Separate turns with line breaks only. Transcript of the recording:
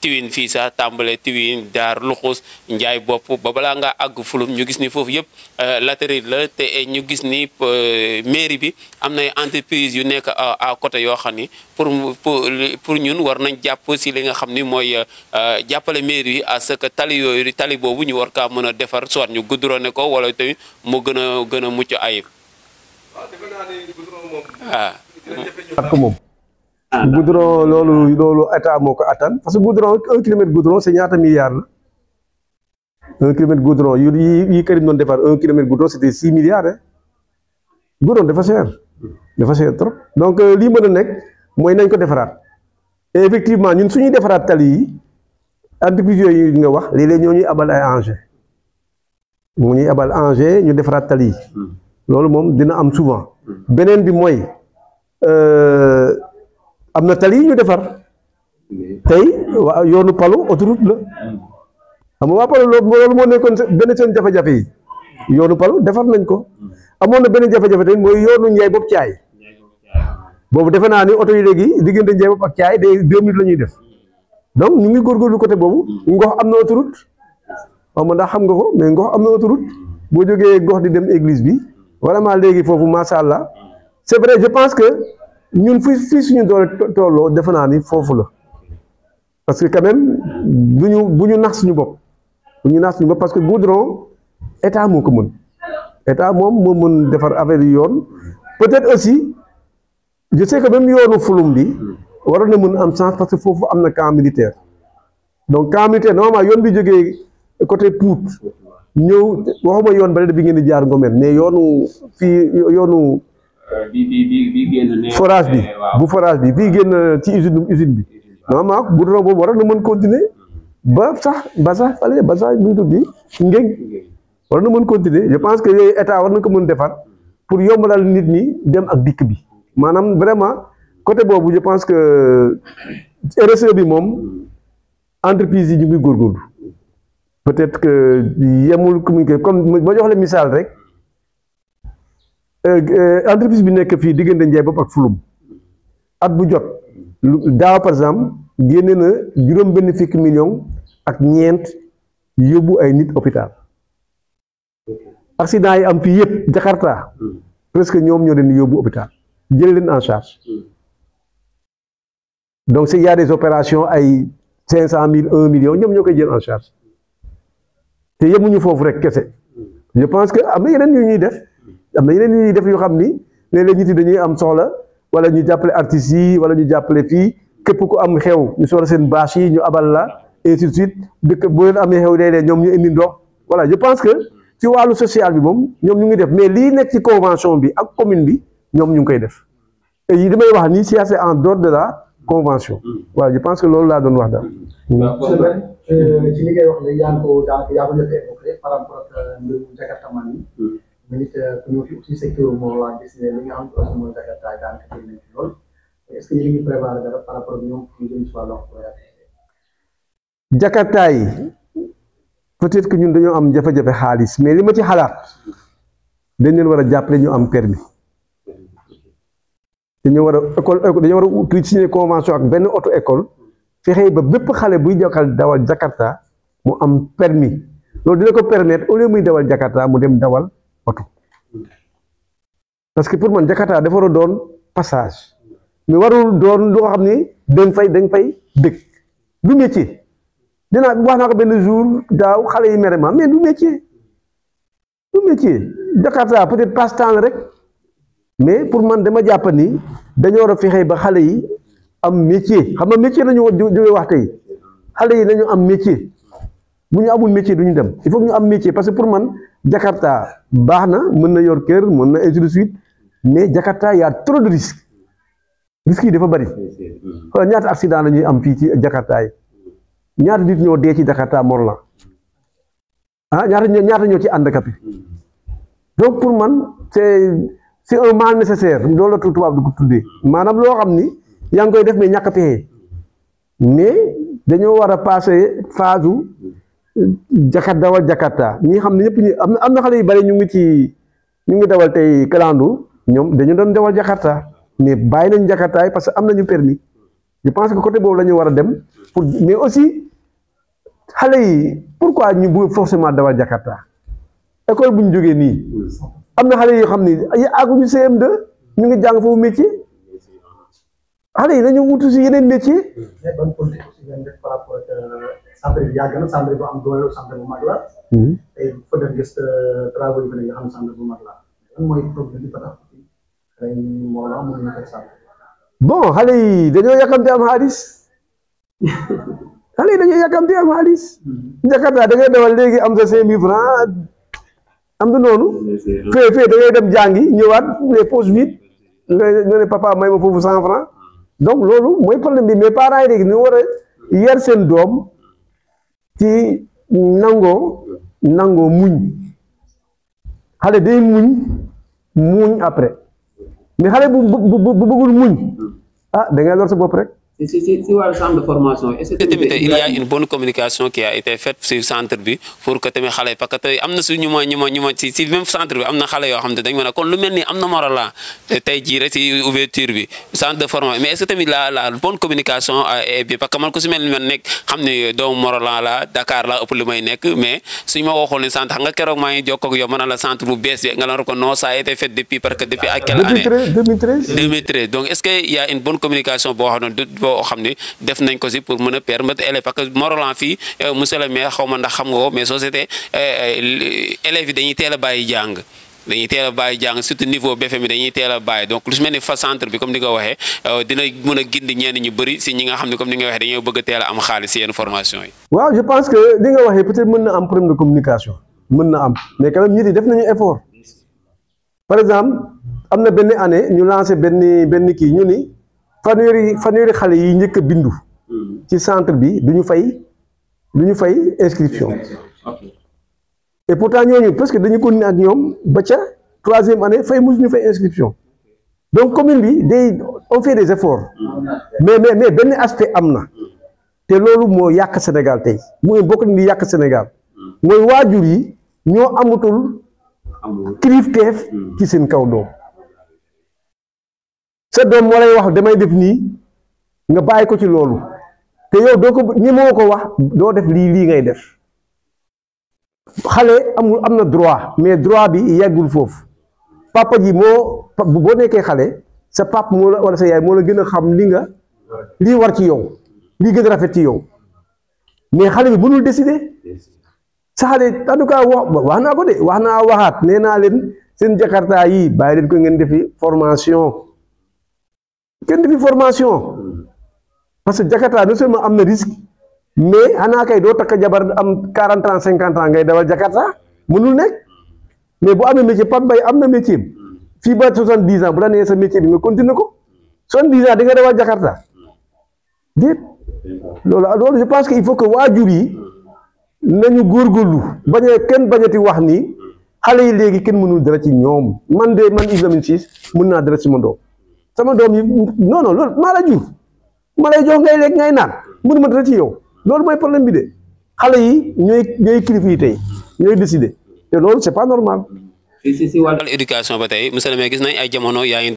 Tiwin fii sax tàmbale Tiwin daar Luxus Njaay bopp ba balaa ngaa àgg Fulum ñu gis ni foofu yëpp latérite la te ñu gis ni mairie bi am na entreprise yu nekk à côté yoo xam ni pour ñun war nañ jàpp si li nga xam ni mooy jàppale mairie yi à ce que tali yooyu tali boobu ñu war kaa mën a defar soit ñu goudronné ko wala tamit mu gën a mucc ayib.
ak moom goudron loolu état moo ko attan parce que goudron 1 kilomètre goudron c'est ñaata milliards la 1 kilomètre goudron yi Karim doon defar 1 kilomètre goudron c'était 6 milliards hein. Goudron dafa cher trop donc lii mën a nekk mooy nañ ko defaraat et effectivement ñun suñuy defaraat tali yi entreprise yooyu nga wax léeg-léeg ñoo ñuy abal ay engins mu ñuy abal engins ñu defaraat tali yi loolu moom dina am souvent beneen bi mooy am na tali yi ñu defar tey waa yoonu Palu autoroute la xam nga waa Palu loolu moo nekkoon benn seen jafe-jafe yi yoonu Palu defar nañ ko amoon na benn jafe-jafe tamit mooy yoonu Njaay bopp caay boobu defe naa ni oto yi léegi diggante Njaay bopp ak caay day 2 minutes la ñuy def donc ñu ngi góorgóorlu côté boobu Ngox am na autoroute xaw ma ndax xam nga ko mais Ngox am na autoroute boo jógee Ngox di dem église bi vraiment léegi foofu macha allah c'est vrai je pense que ñun fii suñu doole tolloo defe naa ni foofu la parce que quand même bu ñu nax suñu bopp parce que goudron état moo ko mën état moom moo mën defar affaire yi yoon peut-être aussi je sais que même yoonu Fulum bi waroon na mën am chance parce que foofu am na camp militaire donc camp militaire normalement yoon bi jógee côté Pout ñëw waxuma yoon bale bi ngeen di jaar Ngomen mais yoonu fii yoonu forage bi bu forage bi fii génn ci usine bi normalement goudron boobu waroon na mën continuer ba sax fale ba sax bu ñu tuddi ngéeg war na mën continuer je pense que yooyu état war na ko mën defar pour yombalal nit ñi dem ak dikk bi maanaam vraiment côté boobu je pense que RSE bi moom entreprise yi ñu ngi góorgóorlu peut-être que yemul communiqué comme ba jox la misaal rek entreprise bi nekk fii diggante Njaay bopp ak Fulum at bu jot daaw par exemple génne na juróom-benn fukki million ak ñeent yóbbu ay nit hôpital accident yi am fii yëpp Jakarta presque ñoom ñoo leen di yóbbu hôpital jël leen en charge donc s'il y a des opérations ay 500 000 1 million ñoom ñoo koy jël en charge te yemuñu foofu rek kese je pense que am na yeneen yu ñuy def yoo xam ni léeg-léeg nit yi dañuy am soxla wala ñu jàppale artistes yi wala ñu jàppale fii képp ku am xew ñu soxla seen bâche yi ñu abal la ainsi de suite dëkk boo leen amee xew léeg-léeg ñoom ñu indi ndox voilà je pense que ci wàllu social bi moom ñoom ñu ngi def mais lii nekk ci convention bi ak commune bi ñoom ñu ngi koy def et yi damay wax ni c'est en dehors de la convention voilà je pense que loolu laa doon wax daal.
ci li ngay wax ne yaa ko njëkk a évoqué par rapport ak mbirum Jakarta man yi mais nit ku ñëw fi aussi secteur moo waa gis ne li nga xam ne mooy Jakarta daanaka bëri nañ ci lool est-ce que yéen a ngi préparé dara par rapport ak ñoom ñu jëm ci wàllu
Jakarta yi peut-être que ñun dañoo am jafe-jafe xaalis mais li ma ci xalaat dañ leen war a jàppale ñu am permis dañoo war a dañoo war a uti signer convention ak benn auto école fexe ba bépp xale buy jokkal dawal Jakarta mu am permis loolu dina ko permettre au lieu muy dawal Jakarta mu dem dawal oto parce que pour man Jakarta dafa war a doon passage mais warul doon loo xam ni dañ fay dëkk du métier. dinaa wax naa ko benn jour daaw xale yi mere ma mais du métier Jakarta peut-être passe-temps la rek mais pour man dama jàpp ni dañoo war a fexe ba xale yi am métier xam nga métier la ñu jógee wax tey xale yi nañu am métier bu ñu amul métier du ñu dem il faut que ñu am métier parce que pour man Jakarta baax na mën na yor kër mën na ainsi de suite mais Jakarta y a trop de risques yi dafa bari xoolal ñaata accident la ñuy am fii ci Jakarta yi. ñaata nit ñoo dee ci Jakarta Morlan ñaata ñoo ci handicapé donc pour man c'est un mal nécessaire loolu la tubaab di ko tuddee maanaam loo xam ni yaa ngi koy def mais ñàkk a pexe mais dañoo war a passer phase u dawal Jakarta ñi xam ne ñëpp ñi am na xale yu bari ñu ngi dawal tey kalandu ñoom dañu doon dawal Jakarta mais bàyyi nañ Jakarta yi parce que am nañu permis je pense que côté boobu la ñu war a dem pour mais aussi xale yi pourquoi ñu bëgg forcément dawal Jakarta école bu ñu jógee nii am na xale yoo xam ni ay àgguñu CM2 ñu ngi jàng foofu métier xale yi dañu wutu si yeneen métier.
mais ban politique aussi ngeen def par rapport ak centre bi yàgg na centre bu am doole centre bu mag la. tey fa dem gis travaux yi nga xam ne centre bu mag la lan mooy problème bi ba tax xëy moo la mënuñu ko centre.
bon xale yi dañoo yàkkamte am xaalis xale yi dañoo yàkkamte am xaalis. Jakarta da ngay dawal léegi am sa 5000 francs am du noonu. fee da ngay dem jàngi ñëwaat les poches vides nga ne papa may ma foofu 100 francs donc loolu mooy problème bi mais parents yi léegi ñu war a yar seen doom ci nangoo muñ xale day muñ après mais xale bu bëggul muñ ah da ngay lor sa bopp rek.
Si wàllu centre de formation est-ce que
il y a une bonne communication qui a été faite sur centre bi pour que tamit xale parce que am na su ñu ma si même centre bi am na xale yoo xam ne dañu mën a kon lu mel ni am na moral la tey jii rek si ouverture bi centre de formation mais est-ce que tamit la bonne communication est bi parce que man ku si mel ni man nekk xam ne doomu Morolan la Dakar la ëpp lu may nekk mais suñu ma waxoon ne centre xam nga keroog maa ngi jokkoo ak yow ma ne la centre bu bees bi nga la ko non ça a été fait depuis parce que depuis à quelle année 2013 donc est-ce que il y a une bonne communication boo xam ne boo xam ne def nañ ko si pour mën a permettre élèves parce que Morolan fii monsieur le maire xaw ma ndax xam nga ko mais société élèves yi dañuy teel a bàyyi jàng surtout niveau BFM dañuy teel a bàyyi donc lu si mel ni fa centre bi comme ni nga waxee dina mën a gindi ñenn ñu bëri si ñi nga xam ne comme ni nga waxee dañoo bëgg a teel a am xaalis si yenn formation yi.
waaw je pense que li nga waxee peut-être mën na am problème de communication mën na am mais quand même ñi di def nañu effort par exemple am na benn année ñu lancé benn kii ñu ni fanweeri xale yi njëkk a bindu ci centre bi duñu fay inscription et pourtant ñooñu parce que dañu continuer ak ñoom ba ca 3e année musuñu fay inscription donc commune bi on fait des efforts mais benn aspect am na te loolu moo yàq Sénégal tey mooy bokk ni yàq Sénégal mooy waajur yi ñoo amatul kilifteef ci seen kaw doom sa doom moo lay wax damay def nii nga bàyyi ko ci loolu te yow doo ko ñemoo ko wax doo def lii ngay def xale am na droit mais droit bi yeggul foofu papa ji boo nekkee xale sa papa moo la wala sa yaay moo la gën a xam lii war ci yow lii gën a rafet ci yow mais xale bi mënul décider sa xale en tout cas wax naa ko de waxaat nee naa leen seen Jakarta yi bàyyi leen ko ngeen defi formation parce que Jakarta non seulement am na risque mais xanaa kay doo takk jabar am 40 ans 50 ans ngay dawal Jakarta mënul nekk mais bu amee métier Pape Mbaye am na métier fii ba 70 ans bu la nee sa métier bi nga continuer ko 70 ans di nga dawal Jakarta déet loolu je pense que il faut que waajur yi nañu góorgóorlu kenn bañati wax ni xale yi léegi kenn mënul dara ci ñoom man Yves Lamine Ciss mën naa dara ci sama doom yi non loolu maa la jur ma lay jox ngay lekk ngay naan mënuma dara ci yow loolu mooy problème bi de xale yi ñooy kilifa yi tey ñooy décider te loolu c'est pas normal.
si wàllu éducation ba tey monsieur le maire gis nañ ay jamono yaa ngi